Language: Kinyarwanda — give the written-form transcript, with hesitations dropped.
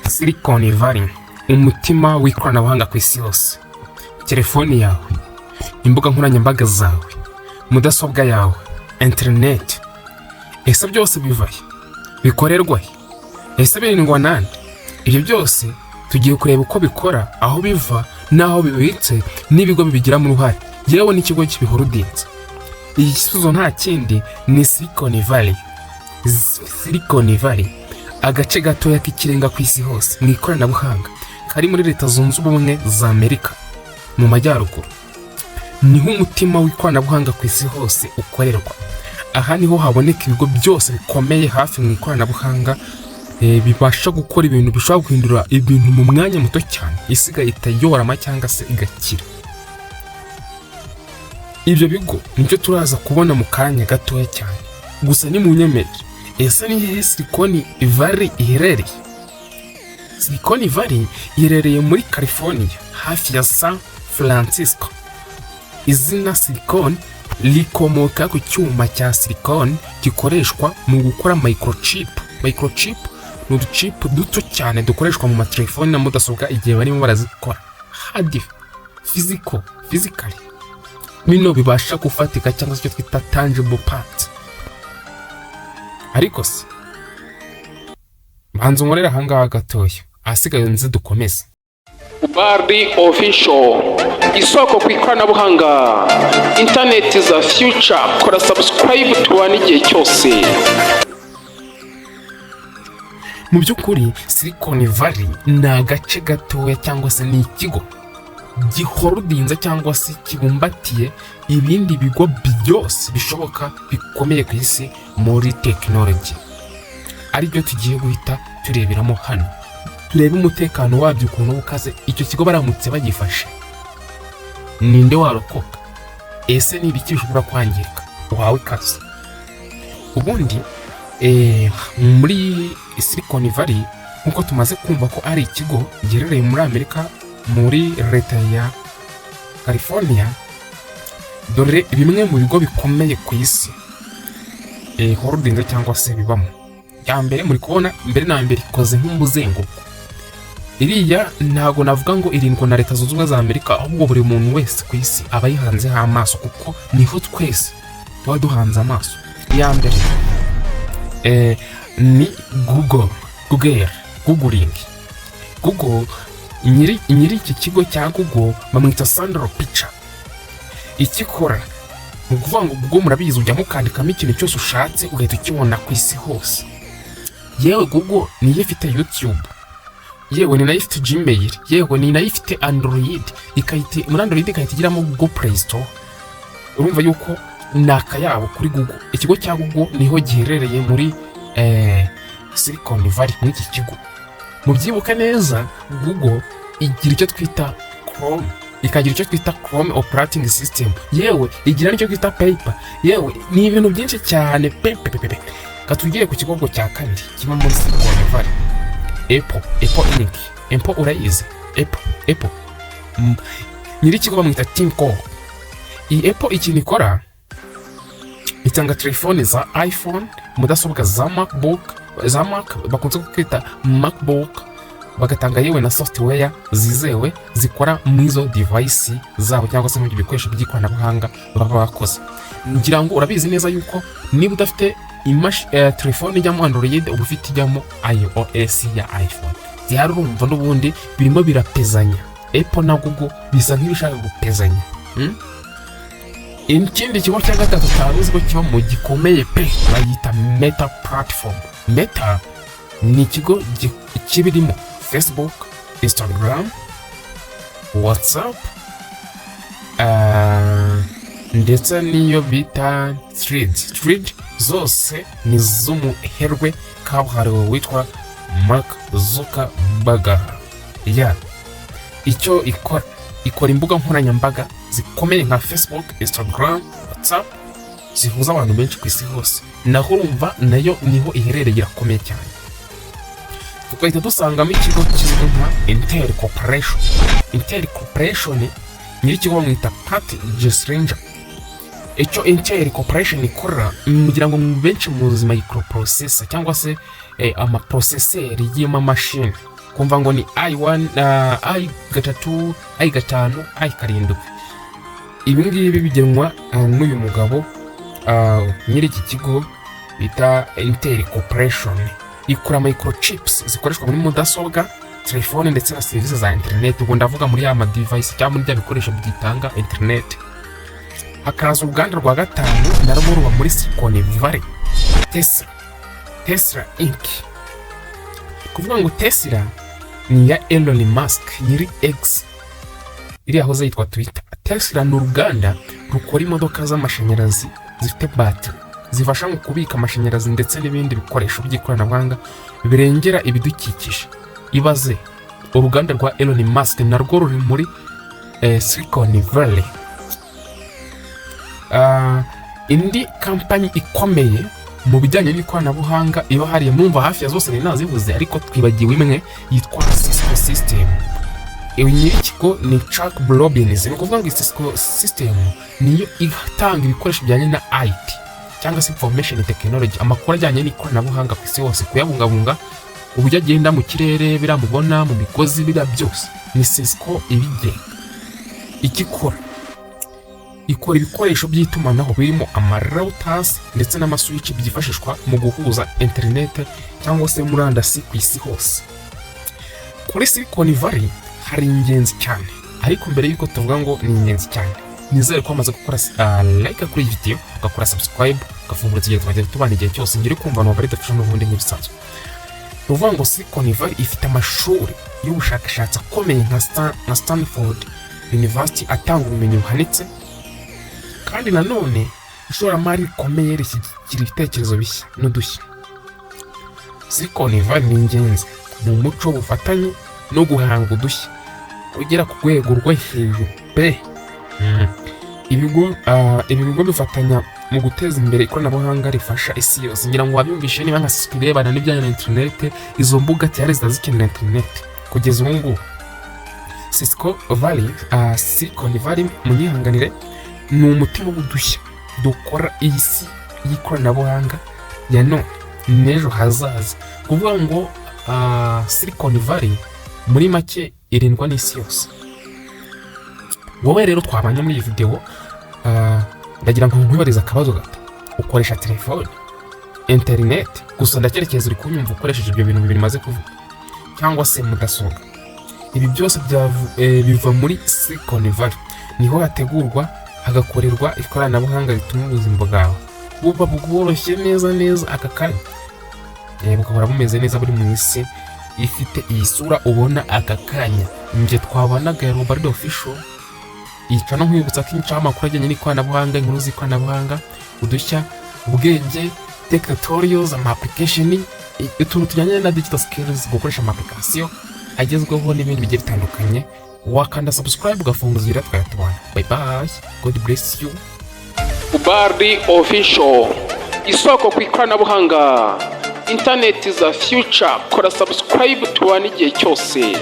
Silicon Valley, umutima w'ikoranabuhanga ku isi yose. Telefoni yawe, imbuga nkoranyambaga zawe, mudasobwa yawe, interineti, ese byose biva he? Bikorerwa he? Ese birindwa nande? Ibyo byose tugiye kureba uko bikora, aho biva n'aho bibitse, n'ibigo bibigiramo uruhare, yewe n'ikigo kibiholdinze. Iki gisubizo nta kindi, ni Silicon Valley. Silicon Valley, agace gatoya k'ikirenga ku isi hose mu ikoranabuhanga, kari muri Leta Zunze Ubumwe za Amerika mu majyaruguru, niho umutima w'ikoranabuhanga ku isi hose ukorerwa. Aha niho haboneka ibigo byose bikomeye hafi mu ikoranabuhanga, bibasha gukora ibintu bishobora guhindura ibintu mu mwanya muto cyane, isi igahita yorama cyangwa se igakira. Ibyo bigo nibyo turaza kubona mu kanya gatoya cyane. Gusa ni mu nyemerere, ese ni hehe Silicon Valley iherereye? Silicon Valley iherereye muri California, hafi ya San Francisco. Izina Silicon rikomoka ku cyuma cya silicon gikoreshwa mu gukora microchip. Microchip ni uduchip duto cyane dukoreshwa mu matelefoni na mudasobwa igihe barimo barazikora hard, physical, physically, bino bibasha gufatika cyangwa se icyo twita tangible part. Ariko se banza unkorere ahangaha gatoya, ahasigaye nze dukomeze. Bari Official, isoko ku ikoranabuhanga, interineti za future. Kora subscribe tubane igihe cyose. Mu by'ukuri, Silicon Valley ni agace gatoya cyangwa se ni ikigo giholdinze cyangwa se kibumbatiye ibindi bigo byose bishoboka bikomeye ku isi muri tekinoloji, aribyo tugiye guhita tureberamo hano, turebe umutekano wabyo ukuntu uba ukaze. Icyo kigo baramutse bagifashe, ninde warokoka? Ese ni ibiki bishobora kwangirika? Uhawe ikaze. Ubundi muri Silicon Valley, nk'uko tumaze kumva ko ari ikigo giherereye muri Amerika, muri leta ya California, dore bimwe mu bigo bikomeye ku isi holding cyangwa se bibamo. Ya mbere muri kubona, mbere na mbere ikoze nk'umuzenguruko. Iriya ntabwo navuga ngo irindwa na Leta Zunze Ubumwe za Amerika, ahubwo buri muntu wese ku isi aba ayihanzeho amaso, kuko niho twese tuba duhanze amaso. Iya mbere ni Google. Google, googling, Google. Nyiri iki kigo cya Google bamwita Sundar Pichai. Icyo ikora ni ukuvuga ngo Google murabizi, ujyamo ukandikamo ikintu cyose ushatse ugahita ukibona ku isi hose. Yewe, Google niyo ifite YouTube, yewe ni nayo ifite Gmail, yewe ni nayo ifite Android, ikahita muri Android igahita igiramo Google Play Store. Urumva yuko ni akayabo kuri Google. Ikigo cya Google niho giherereye muri Silicon Valley. Muri iki kigo, mubyibuke neza, Google igira icyo twita Chrome, ikagira icyo twita Chrome operating system, yewe igira n'icyo twita Paper, yewe ni ibintu byinshi cyane pe pe pe pe. Katugire ku kigo cya kabiri kiba muri Silicon Valley, Apple. Apple Inc. Apple urayizi? Apple, Apple. Nyiri ikigo bamwita Tim Cook. Iyi Apple ikintu ikora, itanga telefoni za iPhone, mudasobwa za MacBook, za Mac bakunze kwita MacBook, bagatanga yewe na software zizewe zikora mu izo device zabo cyangwa se mu ibyo bikoresho by'ikoranabuhanga baba bakoze. Ngira ngo urabizi neza yuko niba udafite telefone ijyamo Android, uba ufite ijyamo iOS ya iPhone. Zihari, urumva n'ubundi birimo birapezanya. Apple na Google bisa nk'ibishaka gupezanya. Ikindi kigo cya gatatu utari uzi ko kibamo gikomeye pe, bayita Meta Platform. Meta ni ikigo kibirimo Facebook, Instagram, WhatsApp, ndetse n'iyo bita Threads. Threads zose ni z'umuherwe kabuhariwe witwa Mark Zuckerberg. Ya, icyo ikora, ikora imbuga nkoranyambaga zikomeye nka Facebook, Instagram, WhatsApp, zihuza abantu benshi ku isi hose. Naho urumva nayo niho iherereye, irakomeye cyane. Tugahita dusangamo ikigo kizwi nka Intel Corporation. Intel Corporation, nyir'ikigo bamwita Pat Gelsinger. Icyo Intel Corporation ikora, mugira ngo benshi muzi microprocessor cyangwa se amaprocesseur y'amamashini. Kumva ngo ni i1, i3, i5, i7. Ibi ngibi bigenwa n'uyu mugabo nyiri iki kigo bita Intel Corporation. Ikora microchips zikoreshwa muri mudasobwa, telefone ndetse na serivisi za internet. Ubwo ndavuga muri ya ma device cyangwa muri bya bikoresho byitanga internet. Hakaza uruganda rwa gatanu, narwo ruba muri Silicon Valley, Tesla, Tesla Inc. Kuvuga ngo Tesla ni iya Elon Musk, nyiri X iriya yahoze yitwa Twitter. Tesla ni uruganda rukora imodoka z'amashanyarazi zifite batiri zifasha mu kubika amashanyarazi ndetse n'ibindi bikoresho by'ikoranabuhanga birengera ibidukikije. Ibaze, uruganda rwa Elon Musk narwo ruri muri Silicon Valley. Indi kampanyi ikomeye mu bijyanye n'ikoranabuhanga iba hariya, mwumva hafi ya zose nari nazivuze, ariko twibagiwe imwe yitwa Cisco System. Iyo nyir'ikigo ni Chuck Robbins. Ni ukuvuga ngo Cisco System niyo itanga ibikoresho bijyanye na IT cyangwa se information technology, amakuru ajyanye n'ikoranabuhanga ku isi hose, kuyabungabunga, uburyo agenda mu kirere, biramubona mu migozi, biriya byose ni Cisco ibigenga. Icyo ikora, ikora ibikoresho by'itumanaho birimo ama routers ndetse n'ama switch byifashishwa mu guhuza interinete cyangwa se murandasi ku isi hose. Kuri Silicon Valley hari ingenzi cyane, ariko mbere y'uko tuvuga ngo ni ingenzi cyane, nizere ko wamaze gukora like kuri iyi video, ugakora subscribe, ugafungura igihe twajya tubana igihe cyose. Ngiri kumva no bari dufasha n'ubundi nk'ibisanzwe. Ni ukuvuga ngo Silicon Valley ifite amashuri y'ubushakashatsi akomeye nka Stanford University atanga ubumenyi buhanitse, kandi nanone ishoramari rikomeye rishyigikira ibitekerezo bishya n'udushya. Silicon Valley ni ingenzi mu muco w'ubufatanye no guhanga udushya ugera ku rwego rwo hejuru pe. Ibi bigo bifatanya mu guteza imbere ikoranabuhanga rifasha isi yose. Ngira ngo wabyumvishe, niba nka Cisco irebana n'ibijyanye na interinete, izo mbuga tayari ziba zikenera interinete kugeza ubu ngubu. Cisco Valley, Silicon Valley, munyihanganire, ni umutima w'udushya dukora iyi si y'ikoranabuhanga ya none n'ejo hazaza. Kuvuga ngo Silicon Valley muri make irindwa n'isi yose. Wowe rero twabanye muri iyi video, ndagira ngo nkwibarize akabazo gato. Ukoresha telefone, interineti gusa? Ndakerekeza uri kunyumva ukoresheje ibyo bintu bibiri maze kuvuga, cyangwa se mudasobwa. Ibi byose biva muri Silicon Valley. Niho hategurwa, hagakorerwa ikoranabuhanga rituma ubuzima bwawe buba bworoshye neza neza aka kanya, bugahora bumeze neza, buri mu isi ifite iyi sura ubona aka kanya. Njye twabanaga ya Robardo Official yica no nkwibutsa ko incaho amakuru ajyanye n'ikoranabuhanga, inkuru z'ikoranabuhanga, udushya, ubwenge, tech tutorials, ama application, utuntu tujyanye na digital skills, gukoresha ama application agezweho n'ibindi bigiye bitandukanye. Wakanda subscribe, ugafunguza inzira, tukajya tubana. Bye bye, God bless you. Ubari Official, isoko ku ikoranabuhanga, interineti za future. Kora subscribe tubane igihe cyose.